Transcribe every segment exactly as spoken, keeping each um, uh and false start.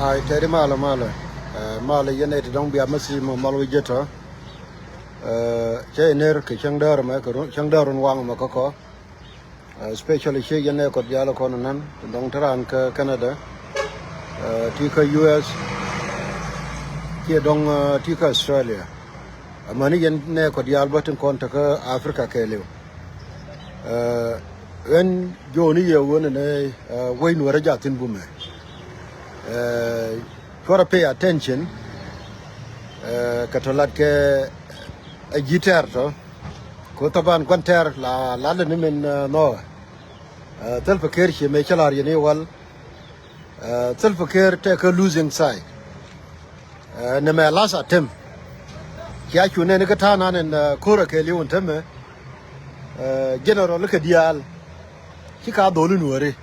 Ai tɛri malä malä. Ɛ, malä yɛn ɛ ti dɔ̱ŋ bia mäthi mɔ mal wä jetɔ. Ɛ, cɛ yɛ ner kɛ cäŋ däär mɛ kɛ run, cäŋ däär run waŋ mɛ kä kɔ. Ɛ, especially ciek yɛn ɛ kɔt diaal kɔn nan ti dɔ̱ŋ te raan kä Canada. Ɛ, ti kä U S. Ciɛ dɔ̱ŋ, ɛ, ti kä Australia. Amäni yɛn nɛ kɔ diaal bä tin kɔn tekä Africa kɛɛliw. Ɛ, ɣän jo̱o̱ni yɛ ɣöö nɛnɛ, ɛ, wec nuɔ̱ɔ̱rä jaathin bumɛ. Ɛ, cuarɛ pay attention, ɛ, kɛ tɔ lat kɛ, ɛ, ji̱ tɛɛr tɔ. Ko thaban gua̱n tɛɛr la lalɛ ni min, ɛ, nhɔɔɛ. Ɛ, thil pɛ ker cie mëë cä la̱r yɛn i̱ wal. Ɛ, Salva Kiir tɛkɛ losing side. Ɛ, nɛmɛ last attempt. Cia cu nɛn kä ta̱a̱ nan ɛn, ɛ, ko̱rä kɛɛliw ɛn tämɛ. Ɛ, general kɛ diaal. Ci ka dholi nuɔ̱ɔ̱ri.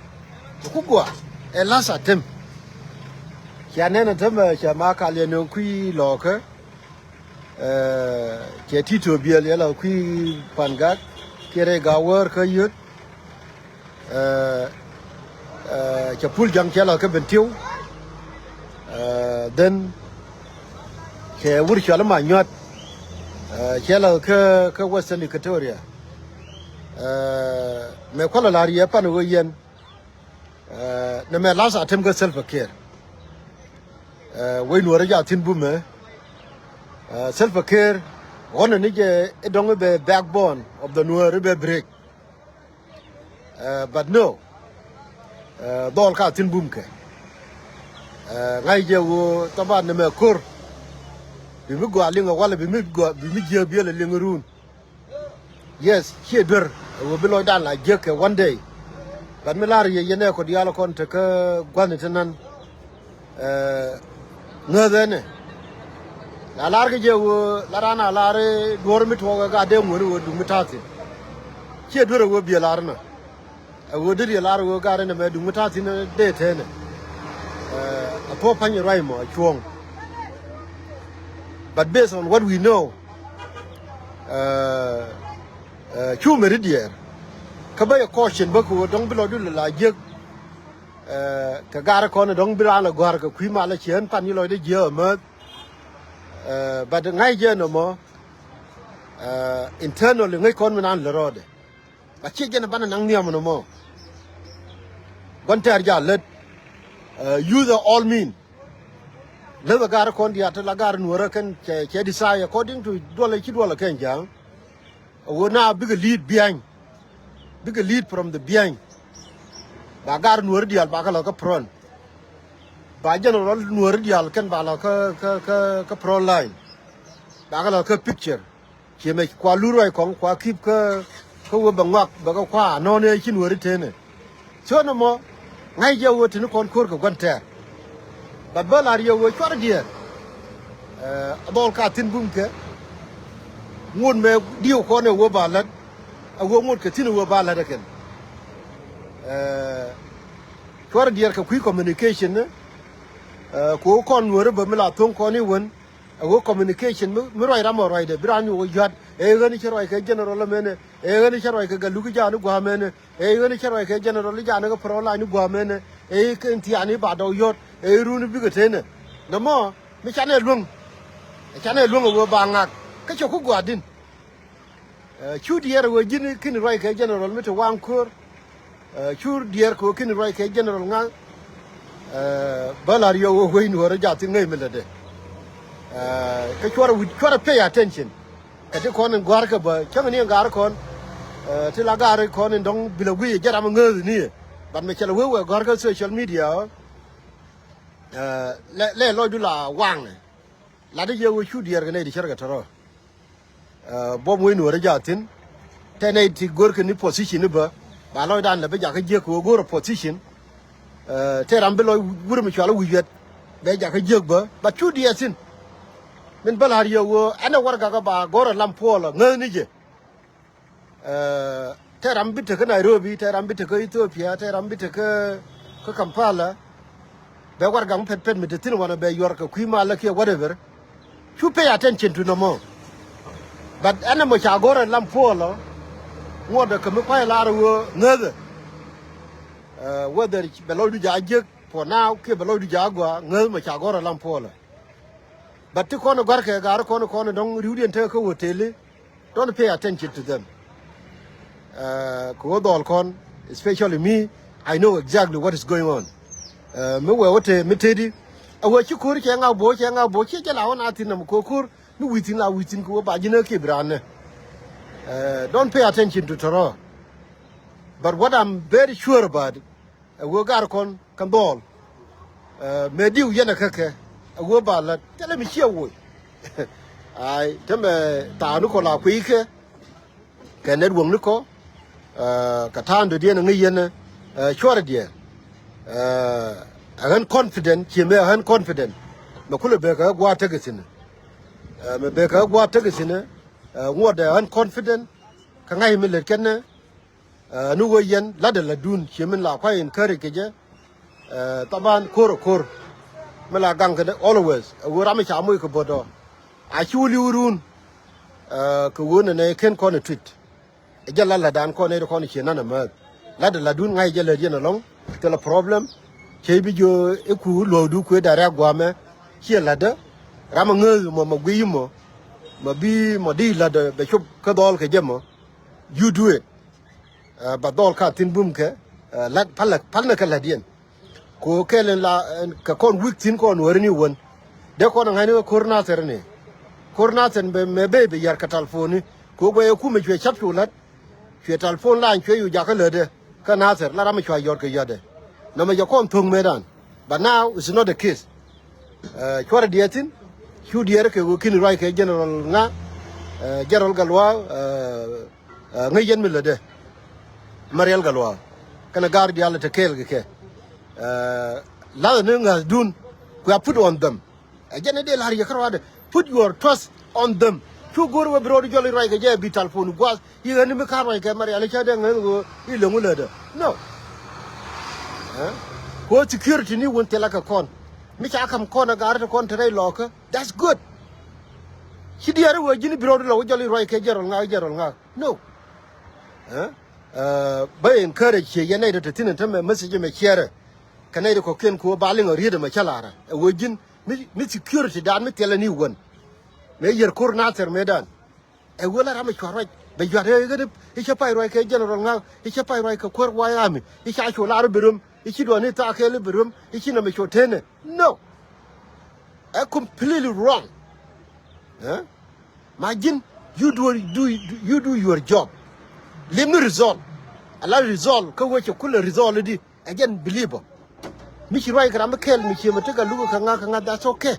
Ku gua ɛ last attempt. Cia nɛn ɛn tämɛ cia ma kal yɛ nöŋ kui̱ lɔɔkä. Ɛ, cɛ Tito Biɛl yɛ la kui̱ Pangak kiɛ rɛy Gawär kä yöt. Ɛ, ɛ, cɛ Pul Jaŋ cɛ la kä Bentiu. Ɛ, then cɛ wur cɔal ma nyuat. Ɛ, cɛ la kä, kä Western Equatoria. Ɛ, mɛ kualɛ la riɛ pan ɣöö yɛn. Ɛ, nɛmɛ last attempt kä Salva Kiir. Ɛ, wec nuɔ̱ɔ̱rä jaathin bumɛ. Ɛ, Salva Kiir ɣɔnɛ ni jɛ i̱ dɔ̱ŋ i̱ bɛ backbone of the nuɔ̱ɔ̱r i̱ bɛ break. Ɛ, but no. Ɛ, dhɔl ka thin bum kɛ. Ɛ, ŋa̱c jɛ ɣöö thaban nɛmɛ ko̱r. Bi mi gɔaa liŋ ɛ walɛ bi mi gɔaa bi mi jiääk biɛl ɛ liŋ run. Yes, ciɛ duer ɛ ɣöö bi lɔcdan la jiäk kɛ one day. But mi lar yɛ yɛn ɛ kɔ diaal kɔn tekä gua̱n ti nan. Ɛ, ŋäth ɛnɛ. La lar kä jɛ ɣöö la raan a lar i̱ duɔ̱ɔ̱r mi tuɔɔk ɛ gat dee ŋuɔ̱n i̱ ɣöö duŋ mi ta̱a̱ thi̱n. Ciɛ duer ɛ ɣöö biɛ lar inɔ. Ɛ ɣöö deri ɛ lar ɣöö gat inɛ mɛ duŋ mi ta̱a̱ thi̱n dee tɛnɛ. Ɛ, a thuɔ̱k pa̱ny ruac mɔ a cuɔ̱ɔ̱ŋ. But based on what we know, ɛ, ɛ, cu meri diɛɛr. Kä bä yɛ caution bä kɛ ɣöö dɔ̱ŋ bi lɔcdu lɛ la jiäk. Ɛ, kɛ gat kɔn dɔ̱ŋ bi raan lɛ gɔ̱a̱r kɛ kui̱ malä cieen pan yi lɔcdä jiääk amäth. Ɛ, but ŋa̱c jɛ nɔmɔ, ɛ, internally ŋäc kɔn mi nan lɛ rɔɔdɛ. But ciɛ jɛn banɛ naŋ nhiam nɔmɔ. Gua̱n tɛɛr jal lät, ɛ, use all mean. Lät ɛ gat kɔn diaal te la gat nuɔ̱ɔ̱rä kɛn cɛ, cɛ decide according to duɔlɛ ci duɔlɛ kɛn ja̱a̱ŋ. A ɣöö na bikɛ lead behind. Bikɛ lead from the behind. Ba gat nuɔ̱ɔ̱ri diaal ba kɛ lɔ kä front. Ba general nuɔ̱ɔ̱ri diaal kɛn ba lɔ kä, kä, kä, kä front line. Ba kɛ lɔ kä picture. Ciɛ mɛ kua lur ruac kɔŋ kua keep kä, kä wee bɛ ŋɔak bɛ kɛ kua nɔ̱ɔ̱n ëë ci nuɔ̱ɔ̱ri tënɛ. Thiön ɛmɔ ŋa̱c jɛ ɣöö tini kɔn ko̱r kɛ gua̱n tɛɛr. But bä la̱r yɛ ɣöö cuarɛ diɛɛr. Ɛ, a dhɔl ka thi̱n bum kɛ. Ŋot mɛ diëw kɔn ɛ ɣöö ba la̱t. A ɣöö ŋot kɛ thi̱n ɛ ɣöö ba la̱t ɛ kɛn. Ɛ, cuarɛ diɛɛr kɛ kui̱ communication ni. Ɛ, kɛ ɣöö kɔn nuɔ̱ɔ̱ri bä mi la tho̱ŋ kɔn i̱ wän. A ɣöö communication mi, mi ruac ram ɔ ruacdɛ bi raan nyuɔk ɛ yua̱t. Ɛ ɣän i̱ cä ruac kɛ general ɛmɛnɛ. Ɛ ɣän i̱ cä ruac kɛ gat luk i̱ ja̱a̱n i̱ gua̱a̱mɛnɛ. Ëë ɣän cä ruac kɛ general i̱ ja̱a̱n kä front line i̱ gua̱a̱mɛnɛ. Ëë kɛn thiaani ba dɔw yɔ̱t. Ëë run i̱ bikɛ tënɛ. Nɔmɔ mi canɛ luäŋ. Canɛ luäŋ ɛ ɣöö ba ŋak. Kä cɛ ku gua̱a̱r di̱n. Ɛ, cu diɛɛr ɛ ɣöö ji̱n ki̱n ruac kɛ general mi te waŋ köör. Ɛ, cu diɛɛr kɛ ɣöö ki̱n ruac kɛ general ŋa̱. Ɛ, bä la̱r yɛ ɣöö wec nuɔ̱ɔ̱rä ja̱a̱ thi̱n ŋäc mi lätdɛ. Ɛ, kä cuarɛ wi̱c, cuarɛ pay attention. Kɛ ti kɔn in gua̱a̱r kɛ bä cäŋ ni in ga̱a̱r kɔn. Ɛ, ti la ga̱a̱r kɔn in dɔ̱ŋ bilɛ guic ɛ jɛ ram in ŋääth ni yɛ. But mɛ cɛ lɛ wee wee gɔ̱a̱r kä social media ɔ. Ɛ, lɛ, lɛ lɔcdu la waŋɛ. Lat i̱ yɛ wee cu diɛɛr kɛ nɛy ti cär kɛ tɔ̱rɔ. Ɛ, buɔ̱m wec nuɔ̱ɔ̱rä jaathin. Tɛ nɛy ti go̱rkɛ ni position ni bä. Ba lɔcdan lɛ bi jakä jiäk kɛ wee go̱o̱rä position. Ɛ, tɛ ram bi lɔc wur mi cual i̱ wi̱c yɛt. Bɛ jakä jiäk bä. Ba cu diɛɛr thi̱n. Min bä la̱r yɛ wee ɛn ɛ warɛgak ɛ ba go̱o̱rä lam puɔlä ŋäth ni jɛ. Ɛ, tɛ ram bi tekä Nairobi, tɛ ram bi tekä Ethiopia, tɛ ram bi tekä kä Kampala. Bɛ warɛgak mi pɛt pɛt mi te thi̱n wanɛ bɛ yuɔr kɛ kui̱ malä kiɛ whatever. Cu pay attention to nɔmɔ. But ɛn ɛmɔ ca go̱rɛ lam puɔlɔ. Ŋuɔ̱tdɛ kɛ mi kua̱c lar ɛ ɣöö ŋäthɛ. Ɛ, whether bɛ lɔcdu ja̱ jiäk. For now kiɛ bɛ lɔcdu jaak gɔaa ŋäth mɛ ca gɔ̱r alam puɔlɛ. But ti kɔn ɛ gɔ̱rkɛ gaari kɔn kɔn dɔ̱ŋ riwdiɛn tekɛ kä hotel i̱, don't pay attention to them. Kɛ ɣöö dhɔl kɔn, especially me, I know exactly what is going on. Mi wee wä te mi teti a wee ci ko̱r cɛ ŋa bo̱o̱ cɛ ŋa bo̱o̱ ciɛ jɛ la wä na thi̱n nam ko̱r ko̱r mi wi̱i̱ thi̱n la wi̱i̱ thi̱n kɛ wä ba ji̱n ɛ kiɛ bi raan nɛ. Don't pay attention to tɔrɔ. But what I'm very sure about it, ɛ ɣöö gar kɔn kɛ dhɔl. Mɛ diw yɛn ɛ käkɛ ɛ ɣöö ba lät thilɛ mi ciɛ woc. Ai, tämɛ ta̱a̱ ni kɔ la kui̱ kɛ kɛ network ni kɔ. Kɛ ta̱a̱ ni dɔ̱diɛn ɛ ŋäc yɛn ɛ cuɔrɛ diɛn. Ɛ ɣän confident ciɛ mɛ ɛ ɣän confident. Mɛ kulɛ bek ɛ ɣä gua̱a̱th tekɛ thi̱n. Mɛ bek ɛ ɣä gua̱a̱th tekɛ thi̱n. Ŋuɔ̱t ɛ ɣän confident. Kä ŋa̱c mi lät kɛn ni ɣöö yɛn la̱tdɛ la̱tdun ciɛ min la kua̱c encourage kɛ jɛ. Thaban ko̱r ɛ ko̱r mi la gaŋ kɛ ni always ɛ ɣöö ram mi ca moc kɛ bo̱tdɔ. A ci wä li̱w run kɛ ɣöö nɛnɛ ken kɔn ɛ tui̱t. Ɛ jɛ la la̱tdan kɔn nɛy ti kɔn ciɛ nan amäth. La̱tdɛ la̱tdun ŋa̱c jɛ lät yɛn ɛlɔ̱ŋ. Thilɛ problem. Cɛ bi jiö iku luɔ̱ɔ̱kdu kuëë da̱rɛ agua̱a̱mɛ. Ciɛ la̱tdä. Ram aŋääth mɔ mɛ guiy mɔ. Mɛ bi mɔ di la̱tdä bɛ cop kä dhɔl kɛ jɛ mɔ. You do it. Ba dhɔl ka thi̱n bum kɛ la̱t pal nɛ kɛ la̱t yɛn. Ko kɛl in la kɛ kɔn wi̱k thi̱n kɔn wääri ni wän. Dee kɔn ŋa̱cni kɛ ko̱r nathɛr ni. Ko̱r nathɛr mɛ bee bi yar kɛ talponi. Ko guɛy ɛ kumɛ cuɛ cap cu la̱t. Cuɛ talpon la̱ny cuɛ yu jakä lätdɛ. Kä nathɛr la ram mi cua yɔt kɛ yɔtdɛ. Nɔmɛ jɛ kɔn tho̱ŋ mëëdan. But now it's not the case. Cuarɛ diɛɛr thi̱n. Cu diɛɛr kɛ ɣöö ki̱n ruac kɛ general ŋa. General Gatluak. Ŋäc yɛn mi lätdɛ. Marial Gatluak kɛnɛ gaar diaal te kɛɛl kɛ kɛ. Lathɛ ni ŋa̱thdun. Kuɛ put on them. Ɛ jɛn ni dee la̱r yɛ kä ruaadɛ. Put your trust on them. Cu go̱r wee bi rɔɔd jɔl i̱ ruac kɛ jɛ bi talpon gua̱a̱th i̱ ɣän ni mi ka̱r ruac kɛ Marial i̱ cä dee ŋäth ɣöö i̱ läŋu lätdä. No. Kuɔ security ni wun thilɛ kɛ kɔn. Mi ca ka̱m kɔn ɛ gaar te kɔn te rɛy lɔɔkä. That's good. Ci diɛɛr i̱ wee ji̱n i̱ bi rɔɔd i̱ lɔ wä jɔl i̱ ruac kɛ jɛrɔl ŋa̱k jɛrɔl ŋa̱k. No. Bä encourage ciɛ yɛn nɛy tɔ te thi̱n ɛn tämɛ message mɛ ciɛrɛ. Kɛ nɛy ti kɔ̱kiɛn ku ba liŋ ɔ riet ɛmɛ cä la̱rä ɛ wee ji̱n mi security dan mi thilɛ ni wän. Mëë yɛr ko̱r nathɛr mëëdan. Ɛ wee la ram ɛ cua ruac bɛ yua̱t ɛ ɣän i̱ cä pay ruac kɛ general ŋa̱k i̱ cä pay ruac kɛ kuäär wa̱i̱ ami i̱ ca cu la̱r i̱ bi röm i̱ ci duɔ̱n i̱ thaak kɛɛl i̱ bi röm i̱ ci nɛmɛ cu tënɛ. No. Ɛ completely wrong. Ma ji̱n, you do, do, you do your job. Lim ni result. A la result kä wee cɛ kulɛ result di. Ɛ jɛn believer. Mi ci ruac kɛ ram mi kɛl mi ciɛ mɛ tekɛ luk kɛ ŋa̱k kɛ ŋa̱k, that's okay.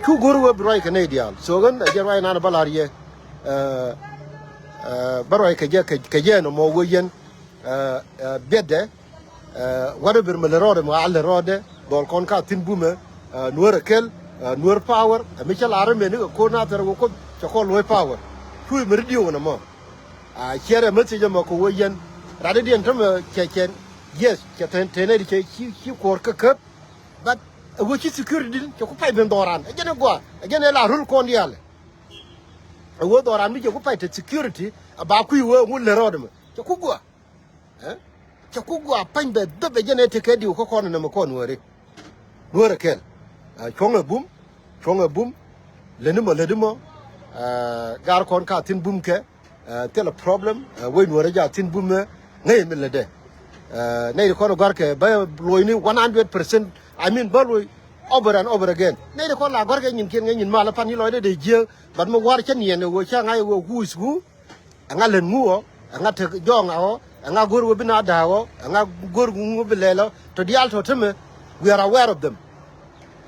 Cu go̱r wee bi ruac kɛ nɛy diaal. So ɣän ɛ jɛn ruac nan bä la̱r yɛ. Bä ruac kɛ jɛ kɛ jɛ nɔmɔ wee yɛn. Biɛtdɛ. Whatever mi lɛ rɔɔdɛ mi a lɛ rɔɔdɛ dhɔl kɔn ka thi̱n bumɛ. Nuäär ɛ kɛl. Nuäär power ɛ mi cä la̱r mɛni kɛ ko̱r nathɛr wä koth cɛ kɔn luɔ̱c power. Cuuc mi ri diöök ɛn ɛmɔ. A ciɛrɛ message ɛmɔ kɛ wä yɛn. Rat idiɛn tämɛ cɛ cɛ. Yes, cɛ tɛn tɛn ɛ di cɛ ci kuɔr kä käp. But ɛ wä ci security din cɛ ku pay ben dhɔran ɛ jɛn ɛ gɔaa ɛ jɛn ɛ la rul kɔn diaal. Ɛ wä dhɔran mi cɛ ku pay te security ɛ ba kui̱ wä ŋun lɛ rɔɔdɛ mɛ cɛ ku gɔaa. Cɛ ku gɔaa pa̱ny bɛ dhäp ɛ jɛn ɛ tekɛ diw kä kɔn nɛmɛ kɔn wääri. Nuäär ɛ kɛl. Cuɔ̱ŋɛ bum. Cuɔ̱ŋɛ bum. Lätni mɔ lätni mɔ. Gar kɔn ka thi̱n bum kɛ. Thilɛ problem. Wec nuäärä ja thi̱n bum ɛ ŋäc mi lätdɛ. Nɛy ti kɔn gɔ̱a̱rkɛ bä lo̱cni one hundred percent. I mean bä lo̱c over and over again. Nɛy ti kɔn la gɔ̱a̱rkɛ nyinkiɛn ŋäc nyin malä pan i̱ lɔcdɛ dee jiääk. But mi wa̱r cä niɛn ɛ ɣöö cä ŋa̱c ɛ ɣöö who is who. Ɛŋa lät ŋu ɔ, ɛŋa tek jɔɔŋa ɔ, ɛŋa go̱r wä bi na da̱a̱k ɔ, ɛŋa go̱r ŋu bi lɛl ɔ, tɔ diaal tɔ temɛ, we are aware of them.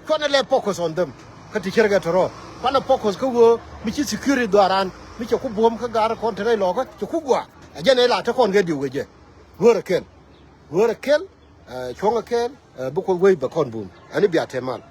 Cuɔnɛ lɛ focus on them. Kä ti cärkɛ tɔ̱rɔ kuanɛ focus kä ɣöö mi ci security dhɔaaran mi cɛ ku buɔ̱m kä ga̱r kɔn te rɛy lɔkä cɛ ku gua̱a̱. Ɛ jɛn ɛ la te kɔn kɛ diw kɛ jɛ. Nuäär ɛ kɛl. Nuäär ɛ kɛl. Cuɔ̱ŋ ɛ kɛl. Bi Kuoth wec bɛ kɔn bum ɛn i̱ bia te mal.